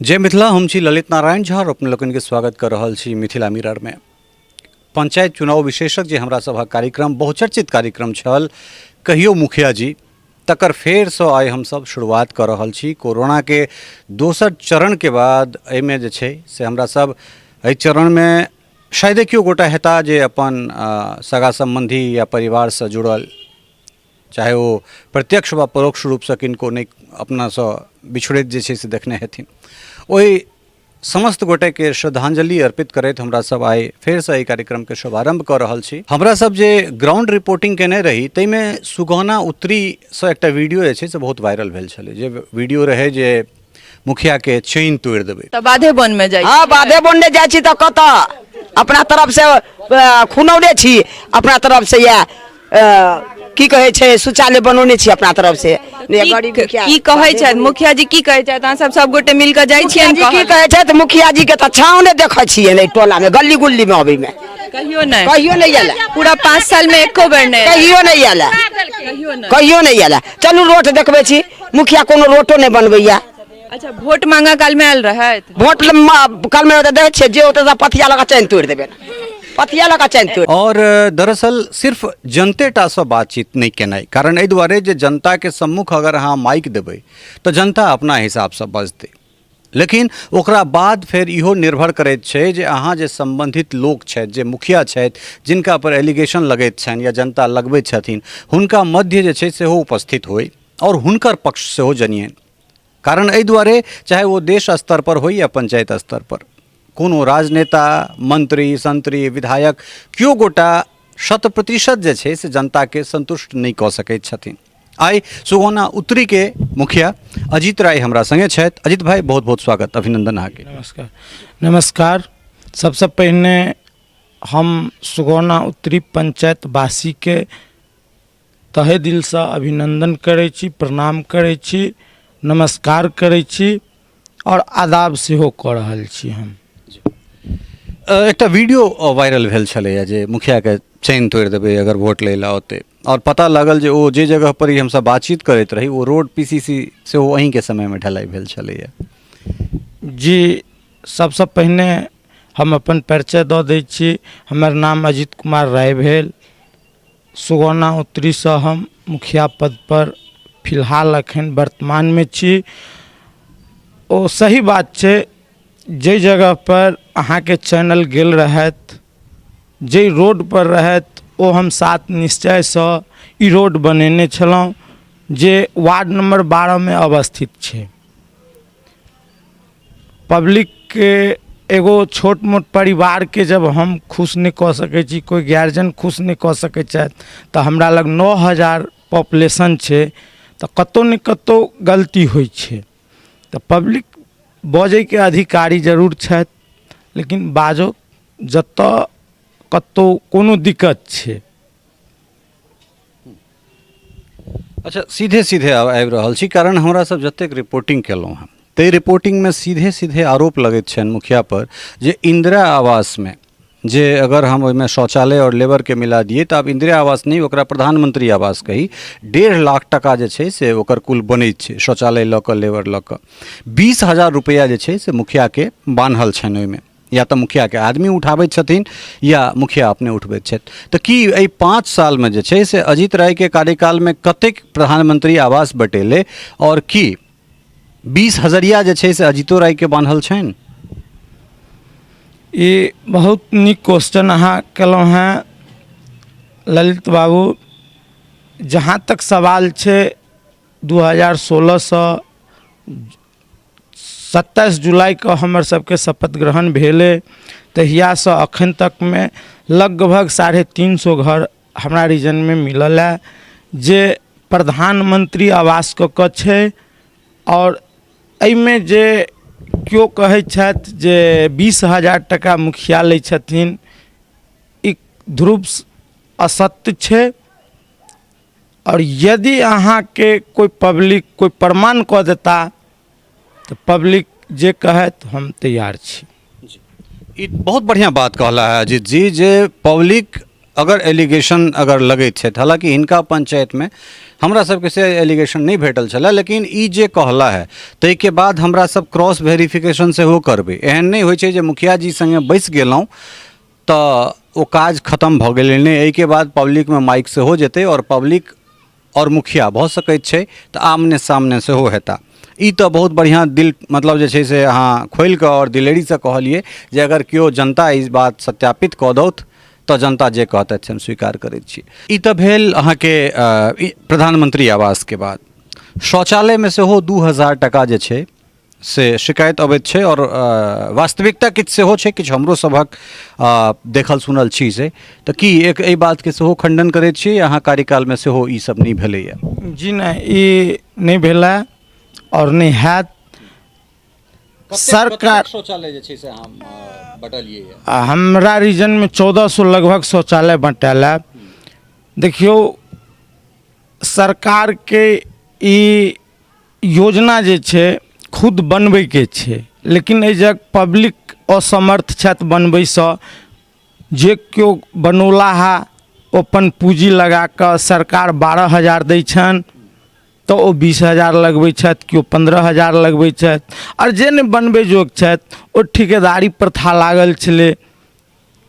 जय मिथिला। हम छी ललित नारायण झा और अपने लोकनिके स्वागत कर रहल छी मिथिला मिररमे। पंचायत चुनाव विशेषक जे हमरा सभक कार्यक्रम बहुचर्चित कार्यक्रम छल कहियो मुखिया जी, तकर फेरसँ आइ हमसब शुरुआत कऽ रहल छी। कोरोनाके दोसर चरणके बाद एहिमे जे छै से हमरा सब एहि चरणमे शायदे केओ गोटा हेता जे अपन सगा सम्बन्धी या परिवारसँ जुड़ल, चाहे ओ प्रत्यक्ष वा परोक्ष रूपसँ किनको नहि अपनासँ बिछुड़ैत जे छै से देखने हेथिन। ओहि समस्त गोटेके श्रद्धांजलि अर्पित करैत हमरा सब आइ फेरसँ एहि कार्यक्रमके शुभारम्भ कऽ रहल छी। हमरा सब जे ग्राउंड रिपोर्टिंग केने रही ताहिमे सुगौना उत्तरीसँ एकटा वीडियो जे छै से बहुत वायरल भेल छलै, जे वीडियो रहै जे मुखियाके चेन तोड़ि देबै। तऽ बाधे वन में जाइ? हाँ, बाधे वन में जाइ छी तऽ कतऽ अपना तरफ से खुनौने छी, अपना तरफ से इएह की कहै छै शौचालय बनौने छी अपना तरफ से। नहि, गरीब मुखिया की कहै छथि मुखिया जी, की कहै छथि? अहाँ सब सब गोटे मिल कऽ जाइ छियनि? मुखिया जी की कहै छथि? मुखिया जी के तऽ छाँव नहि देखै छियै एहि टोला में, गली गुल्ली में अबै में कहियो नहि, कहियो नहि आयल। पूरा 5 साल में एको बेर नहि? कहियो नहि आयल, कहियो नहि आयल। चलू रोड देखबै छी, मुखिया कोनो रोडो नहि बनबैया। अच्छा, वोट मांगा काल में आयल रहथि? वोट काल में देखै छियै जे ओतऽ पथिया लऽ कऽ चैन तोड़ि देबै, पथिया लऽ कऽ चैन तोड़ि। और दरअसल सिर्फ जनते टा सँ बातचीत नहि केनाइ, कारण एहि दुआरे जे जनताके सम्मुख अगर अहाँ माइक देबै तऽ जनता अपना हिसाबसँ बजतै, लेकिन ओकरा बाद फेर इहो निर्भर करैत छै जे अहाँ जे सम्बन्धित लोक छथि, जे मुखिया छथि, जिनका पर एलिगेशन लगैत छनि या जनता लगबैत छथिन, हुनका मध्य जे छै सेहो उपस्थित होइ आओर हुनकर पक्ष सेहो जनियनि। कारण एहि दुआरे चाहे ओ देश स्तर पर होइ या पंचायत स्तर पर, कोनो राजनेता, मंत्री, संत्री, विधायक केओ गोटा 100% जे छै से जनताके संतुष्ट नहि कऽ सकैत छथिन। आइ सुगौना उत्तरीके मुखिया अजीत राय हमरा संगे छथि। अजीत भाई, बहुत बहुत स्वागत, अभिनंदन अहाँके। नमस्कार। नमस्कार। सबसँ पहिने हम सुगौना उत्तरी पंचायत वासीके तहे दिलसँ अभिनन्दन करै छी, प्रणाम करै छी, नमस्कार करै छी आओर आदाब सेहो कऽ रहल छी। हम एकटा वीडियो वायरल भेल छलैए जे मुखियाके चैन तोड़ि देबै अगर वोट लै लए औतै, आओर पता लागल जे ओ जे जगह पर ई हमसब बातचीत करैत रही ओ रोड पी सी सी सेहो अहीँके समयमे ढलाई भेल छलैए। जी, सबसँ पहिने हम अपन परिचय दऽ दै छी। हमर नाम अजीत कुमार राय भेल। सुगौना उत्तरीसँ हम मुखिया पदपर फिलहाल एखन वर्तमानमे छी। ओ सही बात छै, जाहि जगहपर अहाँके चैनल गेल रहथि, जाहि रोडपर रहथि, ओ हम सात निश्चयसँ ई रोड बनेने छलहुँ जे वार्ड नम्बर 12मे अवस्थित छै। पब्लिकके एगो छोट मोट परिवारके जब हम खुश नहि कऽ सकै छी, कोइ गार्जियन खुश नहि कऽ सकै छथि, तऽ हमरा लग 9000 पॉपुलेशन छै, तऽ कतहु ने कतहु गलती होइ छै। तऽ पब्लिक बजैके अधिकारी जरूर छथि, लेकिन बाजो जतऽ कतहु कोनो दिक्कत छै। अच्छा, सीधे सीधे आब आबि रहल छी, कारण हमरा सब जतेक रिपोर्टिंग केलहुँ हँ ताहि रिपोर्टिंगमे सीधे सीधे आरोप लगैत छनि मुखिया पर जे इंदिरा आवासमे जे अगर हम ओहिमे शौचालय आओर लेबरके मिला दियै तऽ आब इंदिरा आवास नहि, ओकरा प्रधानमंत्री आवास कही, 1.5 लाख टाका जे छै से ओकर कुल बनैत छै, शौचालय लऽ कऽ, लेबर लऽ कऽ। 20,000 रुपैआ जे छै से मुखियाके बान्हल छनि ओहिमे, या तऽ मुखियाके आदमी उठाबैत छथिन या मुखिया अपने उठबैत छथि। तऽ की एहि 5 सालमे जे छै से अजीत रायके कार्यकालमे कतेक प्रधानमंत्री आवास बटेलै आओर की 20 हजरिया जे छै से अजीतो रायके बान्हल छनि? ई बहुत नीक क्वेश्चन अहाँ केलहुँ हेँ ललित बाबू। जहाँ तक सवाल छै, 2016सँ 27 जुलाइके हमर सबके शपथ ग्रहण भेलै, तहियासँ अखन तकमे लगभग 350 घर हमरा रीजनमे मिलल हए जे प्रधानमंत्री आवास कऽ कऽ छै। आओर एहिमे जे केओ कहै छथि जे 20,000 टाका मुखिया लै छथिन, ई ध्रुव असत्य छै। आओर यदि अहाँके कोइ पब्लिक कोइ प्रमाण कऽ देता तऽ पब्लिक जे कहत हम तैयार छी। ई बहुत बढ़िआँ बात कहला है अजीत जी, जे पब्लिक अगर एलिगेशन अगर लगैत छथि, हालाँकि हिनका पंचायतमे हमरा सबके से एलिगेशन नहि भेटल छलै, लेकिन ई जे कहला है ताहिके बाद हमरा सब क्रॉस वेरिफिकेशन सेहो करबै। एहन नहि होइ छै जे मुखिया जी सङ्गे बैसि गेलहुँ तऽ ओ काज खतम भऽ गेलै, नहि, एहिके बाद पब्लिकमे माइक सेहो जेतै आओर पब्लिक आओर मुखिया भऽ सकैत छै तऽ आमने सामने सेहो हेता। ई तऽ बहुत बढ़िआँ दिल मतलब जे छै से अहाँ खोलिकऽ आओर दिलेरीसँ कहलियै जे अगर केओ जनता ई बात सत्यापित कऽ दौथ तऽ जनता जे कहतथि से हम स्वीकार करै छी। ई तऽ भेल अहाँके प्रधानमंत्री आवासके बात। शौचालयमे सेहो 2000 टाका जे छै से शिकायत अबैत छै आओर वास्तविकता किछु सेहो छै, किछु हमरो सभक देखल सुनल छी से, तऽ की एक एहि बातके सेहो खण्डन करै छी अहाँ कार्यकालमे सेहो ई सब नहि भेलैए? जी नहि, ई नहि भेलै आओर नहि हैत। सरकार शौचालय जे छै से हम बटलियै? हमरा रीजनमे 1400 लगभग शौचालय बँटायल है। देखियौ, सरकारके ई योजना जे छै खुद बनबैके छै, लेकिन एहि जग पब्लिक असमर्थ छथि बनबैसँ। जे केओ बनौला है ओ अपन पूँजी लगा कऽ, सरकार 12,000 दै छनि तऽ ओ 20,000 लगबै छथि, केओ 15,000 लगबै छथि, आओर जे नहि बनबै जोग छथि ओ ठिकेदारी प्रथा लागल छलै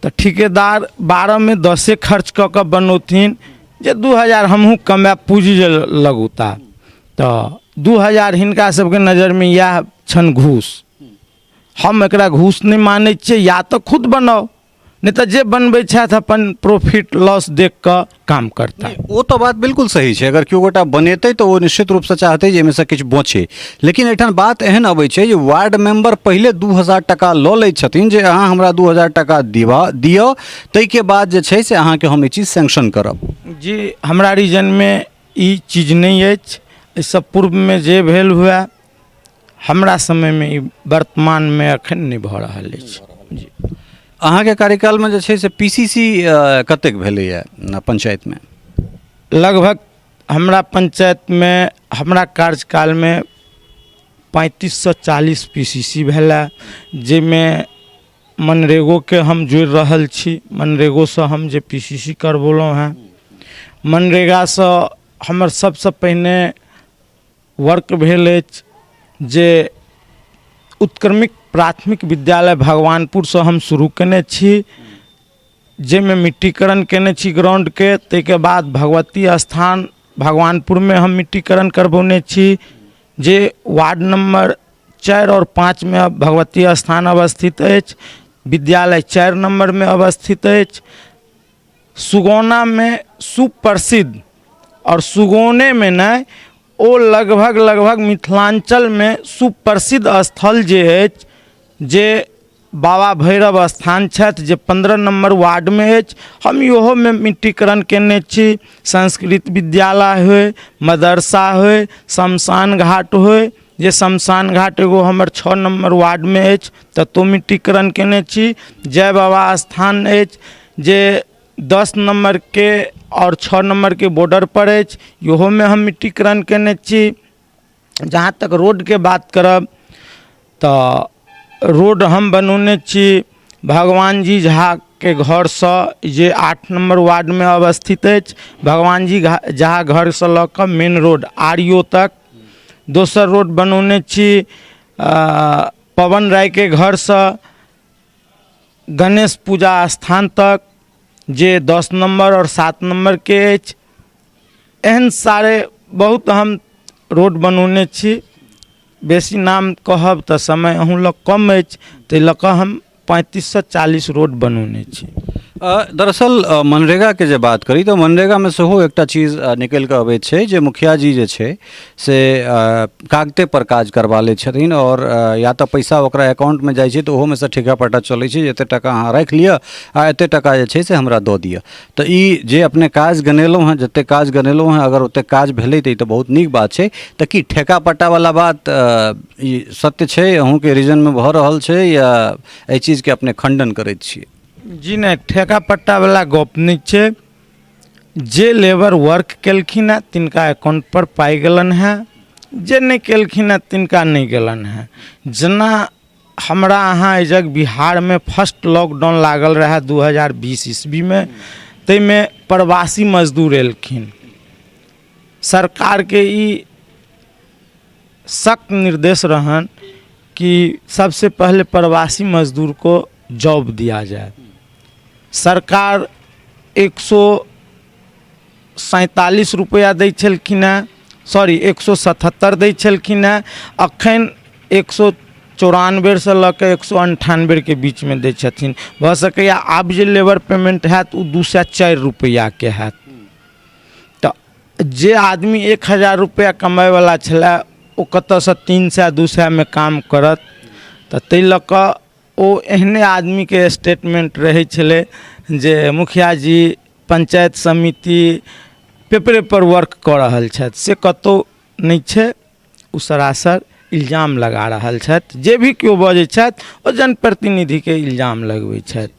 तऽ ठिकेदार 12मे 10 खर्च कऽ कऽ बनौथिन जे 2000 हमहूँ कमायब, पूँजी जे लगौता तऽ 2000 हिनका सबके नजरिमे इएह छनि घूस। हम एकरा घूस नहि मानै छियै, या तऽ खुद बनाउ, नहि तऽ जे बनबै छथि अपन प्रॉफिट लॉस देख कऽ काम करता। ओ तऽ बात बिल्कुल सही छै, अगर केओ गोटा बनेतै तऽ ओ निश्चित रूपसँ चाहतै जे एहिमेसँ किछु बचे, लेकिन एहिठाम बात एहन अबै छै जे वार्ड मेम्बर पहिले 2000 टाका लऽ लै छथिन जे अहाँ हमरा 2000 टाका दिवा दिअ, ताहिके बाद जे छै से अहाँके हम ई चीज सैंक्शन करब। जी, हमरा रीजनमे ई चीज नहि अछि। एहिसँ पूर्वमे जे भेल हुए, हमरा समयमे ई वर्तमानमे एखन नहि भऽ रहल अछि। जी, अहाँके कार्यकालमे जे छै से पी सी सी कतेक भेलैए पंचायतमे? लगभग हमरा पंचायतमे हमरा कार्यकालमे 3540 पी सी सी भेलए, जाहिमे मनरेगोके हम जोड़ि रहल छी। मनरेगोसँ हम जे पी सी सी करबौलहुँ हेँ, मनरेगासँ हमर सबसँ पहिने वर्क भेल अछि जे उत्क्रमित प्राथमिक विद्यालय भगवानपुरसँ हम शुरू कयने छी, जाहिमे मिट्टीकरण कयने छी ग्राउंडके। ताहिके बाद भगवती स्थान भगवानपुरमे हम मिट्टीकरण करबौने छी, जे वार्ड नम्बर 4 आओर 5मे भगवती स्थान अवस्थित अछि, विद्यालय 4 नम्बरमे अवस्थित अछि। सुगौनामे सुप्रसिद्ध आओर सुगौनेमे नहि, ओ लगभग लगभग मिथिलाञ्चलमे सुप्रसिद्ध स्थल जे अछि, जे बाबा भैरव स्थान छथि, जे 15 नम्बर वार्डमे अछि, हम इहोमे मिट्टीकरण कयने छी। संस्कृत विद्यालय होइ, मदरसा होइ, शमशान घाट होइ, जे शमशान घाट एगो हमर 6 नम्बर वार्डमे अछि, ततहु मिट्टीकरण कयने छी। जय बाबा स्थान अछि जे 10 नम्बरके आओर 6 नम्बरके बॉर्डरपर अछि, इहोमे हम मिट्टीकरण कयने छी। जहाँ तक रोडके बात करब तऽ रोड हम बनौने छी भगवान जी झाके घरसँ, जे 8 नम्बर वार्डमे अवस्थित अछि, भगवान जी झा घरसँ लऽ कऽ मेन रोड आरियो तक। दोसर रोड बनौने छी पवन रायके घरसँ गणेश पूजा स्थान तक, जे 10 नम्बर आओर 7 नम्बरके अछि। एहन सारे बहुत हम रोड बनौने छी। बेसी नाम कहब तऽ समय अहूँ लग कम अछि, ताहि लऽ कऽ हम 3540 रोड बनौने छी। दरअसल मनरेगाके जे बात करी तऽ मनरेगामे सेहो एकटा चीज निकलि कऽ अबैत छै जे मुखिया जी जे छै से कागते पर काज करबा लै छथिन, आओर या तऽ पैसा ओकरा अकाउंटमे जाइ छै तऽ ओहोमे सँ ठेका पट्टा चलै छै जे एतेक टाका अहाँ राखि लिअ आ एतेक टाका जे छै से हमरा दऽ दिअ। तऽ ई जे अपने काज गनेलहुँ हेँ, जतेक काज गनेलहुँ हेँ, अगर ओतेक काज भेलै तऽ ई तऽ बहुत नीक बात छै। तऽ की ठेका पट्टावला बात ई सत्य छै, अहूँके रीजनमे भऽ रहल छै, या एहि चीजके अपने खण्डन करैत छियै? जी नहि, ठेका पट्टावला गप नहि छै। जे लेबर वर्क केलखिन हेँ तिनका अकाउंटपर पाइ गेलनि हेँ, जे नहि केलखिन हेँ तिनका नहि गेलनि हेँ। जेना हमरा अहाँ एहि जग बिहारमे फर्स्ट लॉकडाउन लागल रहए 2020 ईस्वीमे, ताहिमे प्रवासी मजदूर एलखिन। सरकारके ई सख्त निर्देश रहन कि सबसे पहले प्रवासी मजदूर को जॉब दिया जाए। सरकार 147 रुपैआ दै छलखिन हेँ, सॉरी, 177 दै छलखिन हेँ, अखन 194सँ लऽ कऽ 198के बीचमे दै छथिन। भऽ सकैए आब जे लेबर पेमेंट हैत ओ 204 रुपैआके हैत। तऽ जे आदमी 1000 रुपैआ कमाइवला छलए ओ कतऽसँ 300 200मे काम करत? तऽ ताहि लऽ कऽ ओ एहने आदमीके स्टेटमेंट रहै छलै जे मुखिया जी पंचायत समिति पेपरेपर वर्क कऽ रहल छथि। से कतहु नहि छै, ओ सरासर इल्जाम लगा रहल छथि। जे भी केओ बजै छथि ओ जनप्रतिनिधिके इल्जाम लगबै छथि।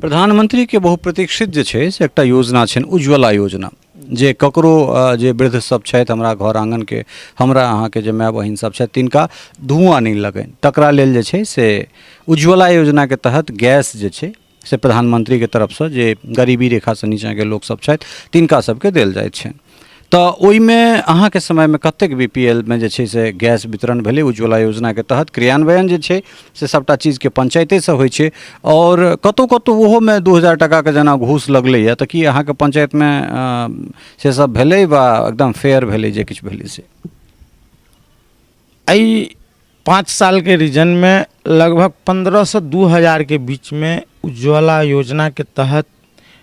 प्रधानमंत्रीके बहुप्रतीक्षित जे छै से एकटा योजना छनि उज्ज्वला योजना, जे ककरो जे वृद्ध सब छथि हमरा घर आङ्गनके, हमरा अहाँके जे माय बहिन सब छथि, तिनका धुआँ नहि लगनि, तकरा लेल जे छै से उज्ज्वला योजनाके तहत गैस जे छै से प्रधानमंत्रीके तरफसँ जे गरीबी रेखासँ नीचाँके लोकसब छथि तिनका सबके देल जाइ छनि। तऽ ओहिमे अहाँके समयमे कतेक बी पी एल मे जे छै से गैस वितरण भेलै उज्ज्वला योजनाके तहत? क्रियान्वयन जे छै से सभटा चीजके पञ्चायतेसँ होइ छै आओर कतहु कतहु ओहोमे 2000 टाकाके जेना घूस लगलैए, तऽ की अहाँके पञ्चायतमे से सब भेलै वा एकदम फेयर भेलै जे किछु भेलै से? एहि 5 सालके रीजनमे लगभग 15 सँ 2000के बीचमे उज्ज्वला योजनाके तहत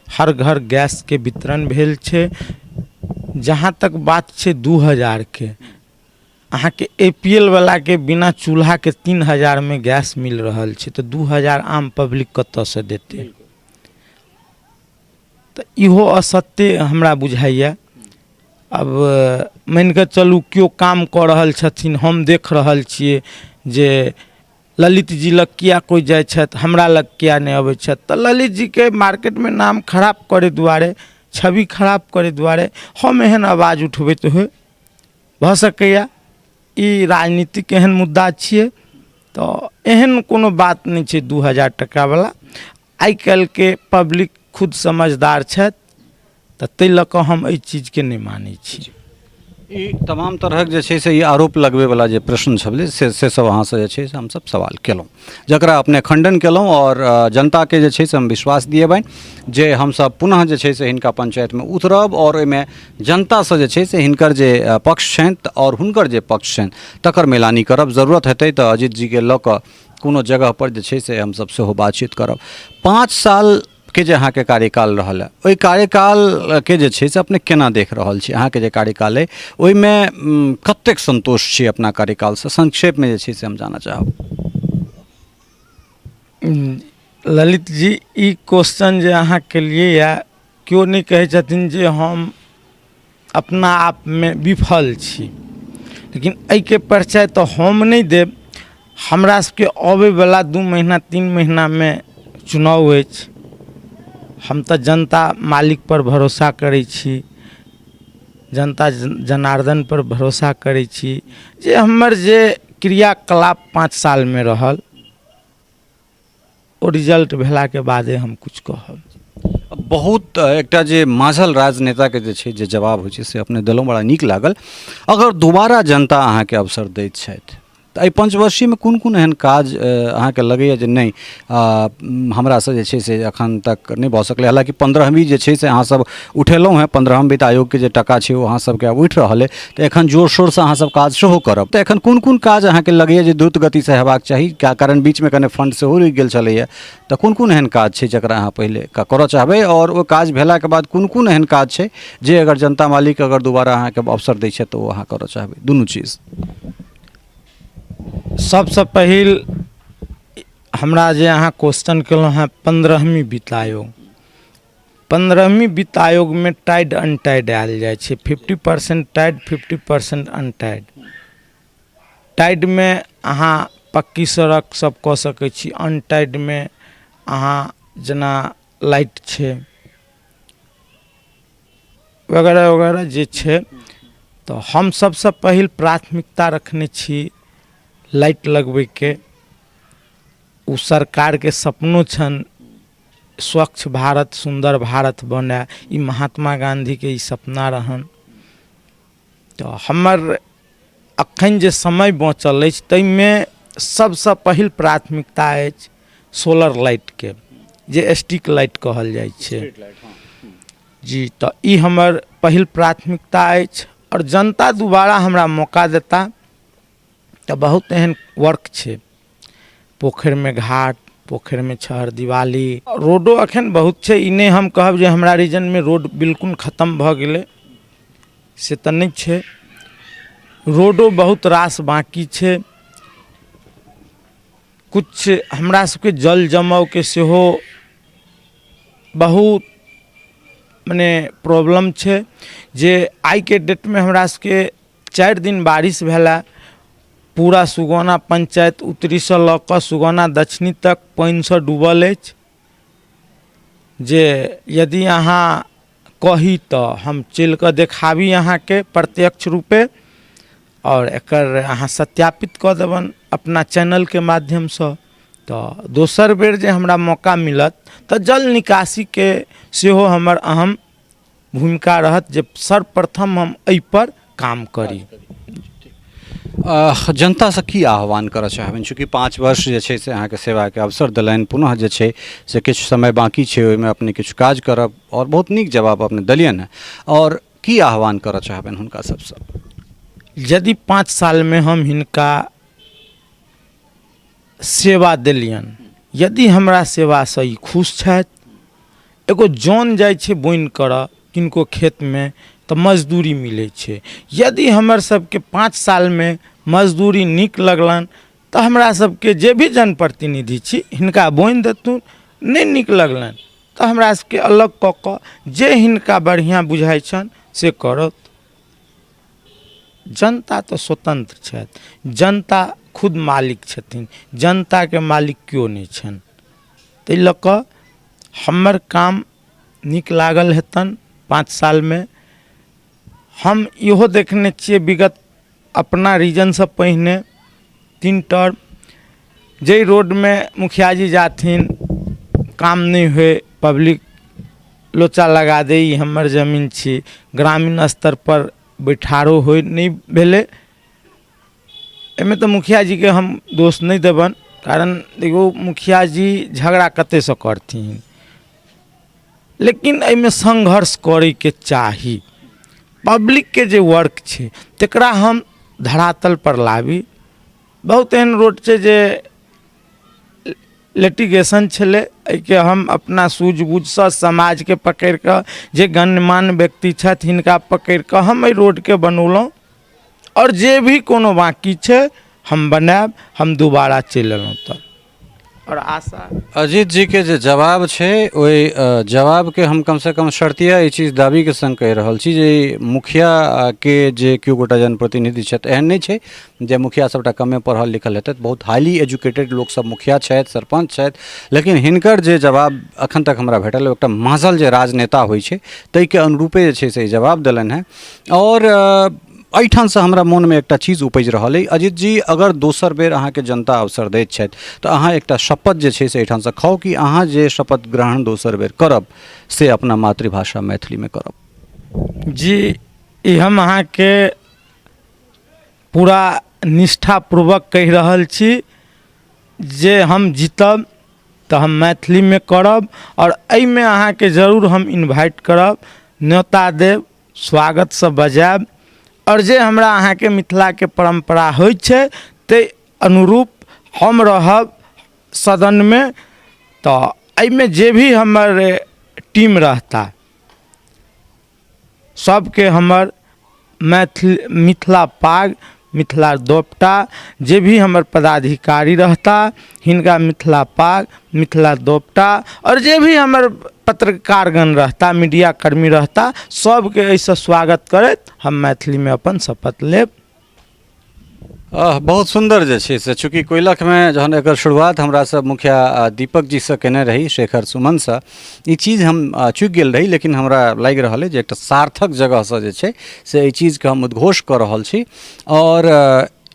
हर घर गैसके वितरण भेल छै। जहाँ तक बात छै 2000के, अहाँके ए पी एल वलाके बिना चूल्हाके 3000मे गैस मिल रहल छै, तऽ 2000 आम पब्लिक कतऽसँ देतै? तऽ इहो असत्य हमरा बुझाइए। आब मानि कऽ चलू केओ काम कऽ रहल छथिन, हम देख रहल छियै जे ललित जी लग किया कोइ जाइ छथि, हमरा लग किया नहि अबै छथि, तऽ ललित जीके मार्केटमे नाम खराब करै दुआरे, छवि खराब करै दुआरे हम एहन आवाज उठबैत होइ। भऽ सकैए ई राजनीतिक एहन मुद्दा छियै। तऽ एहन कोनो बात नहि छै 2000 टकावला। आइ काल्हिके पब्लिक खुद समझदार छथि, तऽ ताहि लऽ कऽ हम एहि चीजके नहि मानै छी। ई तमाम तरहक जे छै से ई आरोप लगबैवला जे प्रश्न छलै से सब अहाँसँ जे छै से हमसब सवाल केलहुँ, जकरा अपने खण्डन केलहुँ आओर जनताके जे छै से हम विश्वास दिएबनि जे हमसब पुनः जे छै से हिनका पञ्चायतमे उतरब आओर ओहिमे जनतासँ जे छै से हिनकर जे पक्ष छनि आओर हुनकर जे पक्ष छनि तकर मिलानी करब। जरूरत हेतै तऽ अजित जीके लऽ कऽ कोनो जगहपर जे छै से हमसब सेहो बातचीत करब। 5 सालके जे अहाँके कार्यकाल रहल हँ, ओहि कार्यकालके जे छै से अपने केना देख रहल छी? अहाँके जे कार्यकाल अइ ओहिमे कतेक सन्तोष छी अपना कार्यकालसँ? संक्षेपमे जे छै से हम जानऽ चाहब। ललित जी, ई क्वेश्चन जे अहाँ केलियै यऽ, केओ नहि कहै छथिन जे हम अपना आपमे विफल छी, लेकिन एहिके परिचय तऽ हम नहि देब। हमरा सबके अबैवला 2 महीना 3 महीनामे चुनाव अछि। हम तऽ जनता मालिकपर भरोसा करै छी, जनता जनार्दनपर भरोसा करै छी जे हमर जे क्रियाकलाप 5 सालमे रहल ओ रिजल्ट भेलाके बादे हम किछु कहब। बहुत एकटा जे माझल राजनेताके जे छै जे जवाब होइ छै से अपने देलहुँ, बड़ा नीक लागल। अगर दोबारा जनता अहाँके अवसर दैत छथि तऽ एहि पंचवर्षीयमे कोन कोन एहन काज अहाँके लगैए जे नहि हमरासँ जे छै से एखन तक नहि भऽ सकलै? हालाँकि 15वीं जे छै से अहाँसभ उठेलहुँ हेँ, 15म वित्त आयोगके जे टाका छै ओ अहाँसभके आब उठि रहल अइ, तऽ एखन जोर शोरसँ अहाँसभ काज सेहो करब, तऽ एखन कोन कोन काज अहाँके लगैए जे द्रुत गतिसँ हेबाक चाही? कारण बीचमे कने फंड सेहो रुकि गेल छलैए, तऽ कोन कोन एहन काज छै जकरा अहाँ पहिले करऽ चाहबै आओर ओ काज भेलाके बाद कोन कोन एहन काज छै जे अगर जनता मालिक अगर दोबारा अहाँके अवसर दै छथि तऽ ओ अहाँ करऽ चाहबै? दुनू चीज। सबसँ पहिल हमरा जे अहाँ क्वेश्चन केलहुँ हेँ, 15वीं वित्त आयोग, 15वीं वित्त आयोगमे टाइड अनटाइड आयल जाइ छै, 50% टाइड, 50% अनटाइड। टाइडमे अहाँ पक्की सड़क सब कऽ सकै छी, अनटाइडमे अहाँ जेना लाइट छै वगैरह वगैरह जे छै। तऽ हम सबसँ पहिल प्राथमिकता रखने छी लाइट लगबैके। ओ सरकारके सपनो छनि। स्वच्छ भारत सुन्दर भारत बनय, ई महात्मा गाँधीके ई सपना रहनि। तऽ हमर अखन जे समय बचल अछि ताहिमे सबसँ पहिल प्राथमिकता अछि सोलर लाइटके, जे स्ट्रीट लाइट कहल जाइ छै जी। तऽ ई हमर पहिल प्राथमिकता अछि। आओर जनता दुबारा हमरा मौका देता तऽ बहुत एहन वर्क छै, पोखरिमे घाट, पोखरिमे छहर दिवाली, रोडो एखन बहुत छै। ई नहि हम कहब जे हमरा रीजनमे रोड बिल्कुल खतम भऽ गेलै, से तऽ नहि छै, रोडो बहुत रास बाँकी छै। किछु हमरा सबके जल जमावके सेहो बहुत मने प्रॉब्लम छै, जे आइके डेटमे हमरा सबके 4 दिन बारिश भेला, पूरा सुगौना पंचायत उत्तरीसँ लऽ कऽ सुगौना दक्षिणी तक पानिसँ डूबल अछि। जे यदि अहाँ कही तऽ हम चलि कऽ देखाबी अहाँके प्रत्यक्ष रूपे, आओर एकर अहाँ सत्यापित कऽ देबनि अपना चैनलके माध्यमसँ। तऽ दोसर बेर जे हमरा मौका मिलत तऽ जल निकासीके सेहो हमर अहम भूमिका रहत जे सर्वप्रथम हम एहिपर काम करी। जनतासँ की आह्वान करऽ चाहबनि? चूँकि 5 वर्ष जे छै से अहाँके सेवाके अवसर देलनि, पुनः जे छै से किछु समय बाँकी छै, ओहिमे अपने किछु काज करब आओर बहुत नीक जवाब अपने देलियनि हँ, आओर की आह्वान करऽ चाहबनि हुनका सबसँ? यदि 5 सालमे हम हिनका सेवा देलियनि, यदि हमरा सेवासँ ई खुश छथि, एगो जन जाइ छै बोनि करऽ किनको खेतमे तऽ मजदूरी मिलै छै, यदि हमर सबके 5 सालमे मजदूरी नीक लगलनि तऽ हमरा सबके जे भी जनप्रतिनिधि छी हिनका बोनि देथुन, नहि नीक लगलनि तऽ हमरा सबके अलग कऽ कऽ जे हिनका बढ़िआँ बुझाइ छनि से करत। जनता तऽ स्वतन्त्र छथि, जनता खुद मालिक छथिन, जनताके मालिक केओ नहि छनि। ताहि लऽ कऽ हमर काम नीक लागल हेतनि 5 सालमे। हम इहो देखने छियै विगत अपना रीजनसँ पहिने 3 टर्म जाहि रोडमे मुखिया जी जाथिन काम नहि होइ, पब्लिक लोचा लगा दै ई हमर जमीन छी, ग्रामीण स्तरपर बैठारो होइ नहि भेलै। एहिमे तऽ मुखिया जीके हम दोष नहि देबनि, कारण देखियौ मुखिया जी झगड़ा कतेकसँ करथिन, लेकिन एहिमे संघर्ष करैके चाही। पब्लिकके जे वर्क छै तकरा हम धरातलपर लाबी। बहुत एहन रोड छै जे लिटिगेशन छलै, एहिके हम अपना सूझबूझसँ समाजके पकड़ि कऽ जे गणमान्य व्यक्ति छथि हिनका पकड़ि कऽ हम एहि रोडके बनौलहुँ, आओर जे भी कोनो बाँकी छै हम बनायब। हम दोबारा चलि एलहुँ तऽ आओर आशा अजीत जीके जे जवाब छै ओहि जवाबके हम कमसँ कम शर्तिया ई चीज दाबीके सङ्ग कहि रहल छी जे मुखियाके जे केओ गोटा जनप्रतिनिधि छथि, एहन नहि छै जे मुखिया सबटा कमे पढ़ल लिखल हेतथि, बहुत हाईली एजुकेटेड लोकसब मुखिया छथि, सरपञ्च छथि, लेकिन हिनकर जे जवाब एखन तक हमरा भेटल एकटा माजल जे राजनेता होइ छै ताहिके अनुरूपे जे छै से ई जवाब देलनि हेँ। आओर एहिठामसँ हमरा मोनमे एकटा चीज उपजि रहल अइ अजित जी, अगर दोसर बेर अहाँके जनता अवसर दैत छथि तऽ अहाँ एकटा शपथ जे छै से एहिठामसँ खाउ कि अहाँ जे शपथ ग्रहण दोसर बेर करब से अपना मातृभाषा मैथिलीमे करब। जी, ई हम अहाँके पूरा निष्ठापूर्वक कहि रहल छी जे हम जीतब तऽ हम मैथिलीमे करब, आओर एहिमे अहाँके जरूर हम इन्वाइट करब, न्योता देब, स्वागतसँ बजायब, आओर जे हमरा अहाँके मिथिलाके परम्परा होइ छै ताहि अनुरूप हम रहब सदनमे। तऽ एहिमे जे भी हमर टीम रहता सबके हमर मैथिल मिथिला पाग, मिथिला दोपटा, जे भी हमर पदाधिकारी रहता हिनका मिथिला पाग, मिथिला दोपटा, आओर जे भी हमर पत्रकारगण रहता, मीडिया कर्मी रहता, सबके एहिसँ स्वागत करैत हम मैथिलीमे अपन शपथ लेब। बहुत सुन्दर जे छै से चूँकि कोइलखमे जहन एकर शुरुआत हमरा सब मुखिया दीपक जीसँ केने रही, शेखर सुमनसँ, ई चीज हम चुकि गेल रही, लेकिन हमरा लागि रहल अइ जे एकटा सार्थक जगहसँ जे छै से एहि चीजके हम उद्घोष कऽ रहल छी। आओर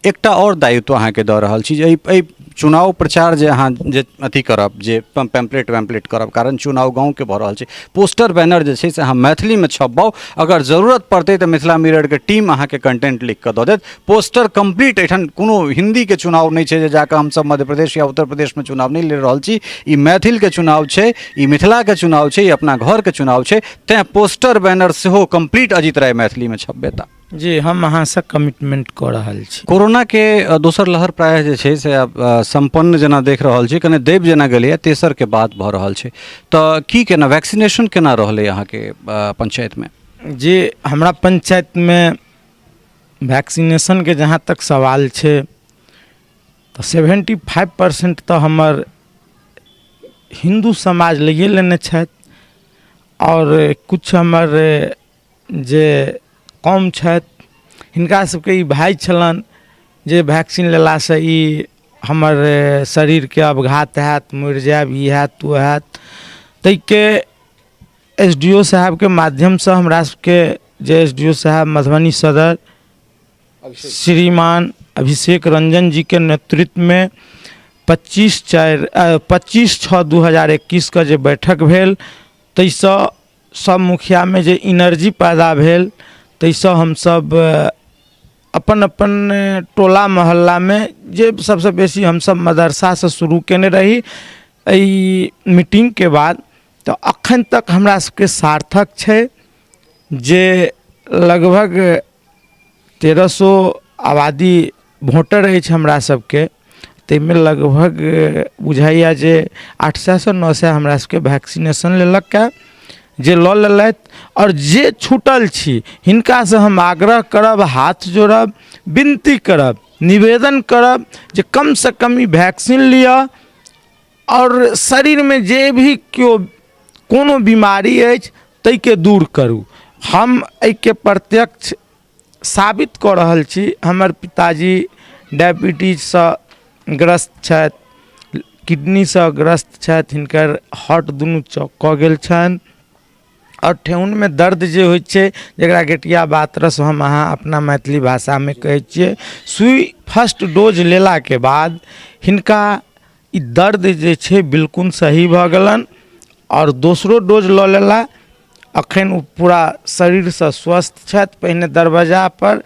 एकटा आओर दायित्व अहाँके दऽ रहल छी जे एहि चुनाव प्रचार जे अहाँ जे अथी करब जे पैम्पलेट वैम्पलेट करब, कारण चुनाव गाँवके भऽ रहल छै, पोस्टर बैनर जे छै से अहाँ मैथिलीमे छपबाउ। अगर जरूरत पड़तै तऽ मिथिला मिररके टीम अहाँके कंटेंट लिख कऽ दऽ देत। पोस्टर कम्प्लीट, एहिठाम कोनो हिन्दीके चुनाव नहि छै जे जाकऽ हमसब मध्य प्रदेश या उत्तर प्रदेशमे चुनाव नहि लड़ि रहल छी। ई मैथिलके चुनाव छै, ई मिथिलाके चुनाव छै, ई अपना घरके चुनाव छै। तैँ पोस्टर बैनर सेहो कम्प्लीट अजित राय मैथिलीमे छपबेता। जी, हम अहाँसँ कमिटमेंट कऽ रहल छी। कोरोनाके दोसर लहर प्रायः जे छै से आब सम्पन्न जेना देख रहल छी, कने दबि जेना गेलैए, तेसरके बात भऽ रहल छै, तऽ की केना वैक्सीनेशन केना रहलै अहाँके पंचायतमे? जी, हमरा पंचायतमे वैक्सीनेशनके जहाँ तक सवाल छै तऽ 75% तऽ हमर हिन्दू समाज लैए लेने छथि, आओर किछु हमर जे कम छथि हिनका सबके ई भाय छलनि जे वैक्सीन लेलासँ ई हमर शरीरके अवघात हैत, मरि जायब, ई हैत ओ हैत। ताहिके एस डी ओ साहेबके माध्यमसँ हमरा सबके जे एस डी ओ साहेब मधुबनी सदर श्रीमान अभिषेक रंजन जीके नेतृत्वमे 25/4, 25/6/2021 के जे बैठक भेल, ताहिसँ सब मुखियामे जे एनर्जी पैदा भेल, ताहिसँ हमसब अपन अपन टोला मोहल्लामे जे सबसँ बेसी हमसब मदरसासँ शुरू कयने रही एहि मीटिंगके बाद, तऽ अखन तक हमरा सबके सार्थक छै जे लगभग 1300 आबादी वोटर अछि हमरा सबके, ताहिमे लगभग बुझाइए जे 800सँ 900 हमरा सबके वैक्सीनेशन लेलक हँ, जे लऽ लेलथि। आओर जे छूटल छी हिनकासँ हम आग्रह करब, हाथ जोड़ब, विनती करब, निवेदन करब जे कमसँ कम ई वैक्सीन लिअ, आओर शरीरमे जे भी केओ कोनो बीमारी अछि ताहिके दूर करू। हम एहिके प्रत्यक्ष साबित कऽ रहल छी। हमर पिताजी डायबिटीजसँ ग्रस्त छथि, किडनीसँ ग्रस्त छथि, हिनकर हार्ट दुनू चौक कऽ गेल छनि, आओर ठेहुनमे दर्द जे होइ छै जकरा गेटिया बातरस हम अहाँ अपना मैथिली भाषामे कहै छियै, सुइ फर्स्ट डोज लेलाके बाद हिनका ई दर्द जे छै बिल्कुल सही भऽ गेलनि, आओर दोसरो डोज लऽ लेला, अखन ओ पूरा शरीरसँ स्वस्थ छथि। पहिने दरवाजापर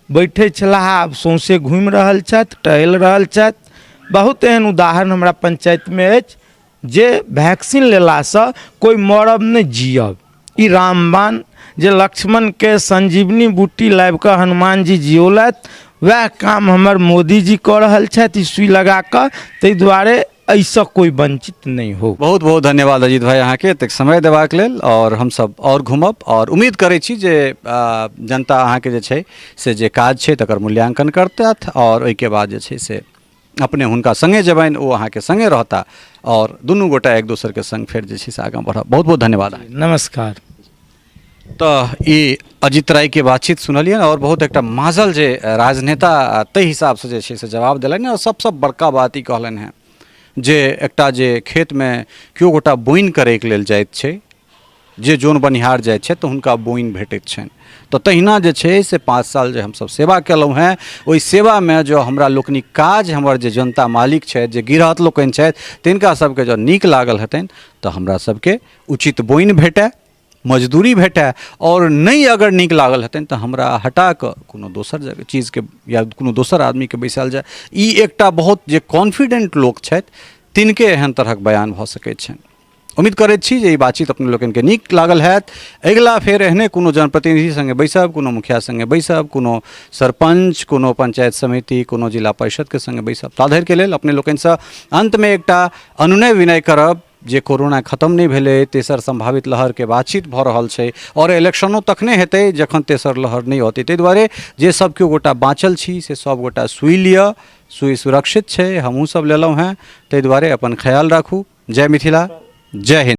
बैठै छलाह, आब सौँसे घुमि रहल छथि, टहलि रहल छथि। बहुत एहन उदाहरण हमरा पञ्चायतमे अछि जे वैक्सीन लेलासँ कोइ मरब नहि जियब। ई रामबाण जे लक्ष्मणके संजीवनी बूटी लाबिकऽ हनुमान जी जियौलथि, वएह काम हमर मोदीजी कऽ रहल छथि ई सुइ लगाकऽ। ताहि दुआरे एहिसँ कोइ वञ्चित नहि हो। बहुत बहुत धन्यवाद अजीत भाई अहाँके एतेक समय देबाक लेल, आओर हमसब आओर घूमब आओर उम्मीद करै छी जे जनता अहाँके जे छै से जे काज छै तकर मूल्यांकन करतथि, आओर ओहिके बाद जे छै से अपने हुनका सङ्गे जेबनि, ओ अहाँके सङ्गे रहता, आओर दुनू गोटा एक दोसरके सङ्ग फेर जे छै से आगाँ बढ़ब। बहुत बहुत धन्यवाद। नमस्कार। तऽ ई अजित रायके बातचीत सुनलियनि, आओर बहुत एकटा माजल जे राजनेता ताहि हिसाबसँ जे छै से जवाब देलनि, आओर सबसँ बड़का बात ई कहलनि हेँ जे एकटा जे खेतमे केओ गोटा बोनि करैके लेल जाइत छै, जे जोन बनिहार जाइ छथि तऽ हुनका बोनि भेटैत छनि, तऽ तहिना जे छै से 5 साल जे हमसब सेवा केलहुँ हेँ, ओहि सेवामे जँ हमरा लोकनिक काज हमर जे जनता मालिक छथि, जे गिरहत लोकनि छथि, तिनका सबके जँ नीक लागल हेतनि तऽ हमरा सबके उचित बोनि भेटय, मजदूरी भेटय, आओर नहि अगर नीक लागल हेतनि तऽ हमरा हटा कऽ कोनो दोसर जगह चीजके या कोनो दोसर आदमीके बैसायल जाय। ई एकटा बहुत जे कॉन्फिडेंट लोक छथि तिनके एहन तरहक बयान भऽ सकैत छनि। उम्मीद करैत छी जे ई बातचीत अपने लोकनिके नीक लागल हैत। अगिला फेर एहने कोनो जनप्रतिनिधि सङ्गे बैसब, कोनो मुखिया सङ्गे बैसब, कोनो सरपञ्च, कोनो पञ्चायत समिति, कोनो जिला परिषदके सङ्गे बैसब। ता धरिके लेल अपने लोकनिसँ अन्तमे एकटा अनुनय विनय करब जे कोरोना खतम नहि भेलै, तेसर सम्भावित लहरके बातचीत भऽ रहल छै, आओर इलेक्शनो तखने हेतै जखन तेसर लहर नहि औतै। ताहि दुआरे जे सब केओ गोटा बाँचल छी से सब गोटा सुइ लिअ, सुइ सुरक्षित छै, हमहूँ सब लेलहुँ हेँ, ताहि दुआरे अपन ख्याल राखू। जय मिथिला, जय हिन्द।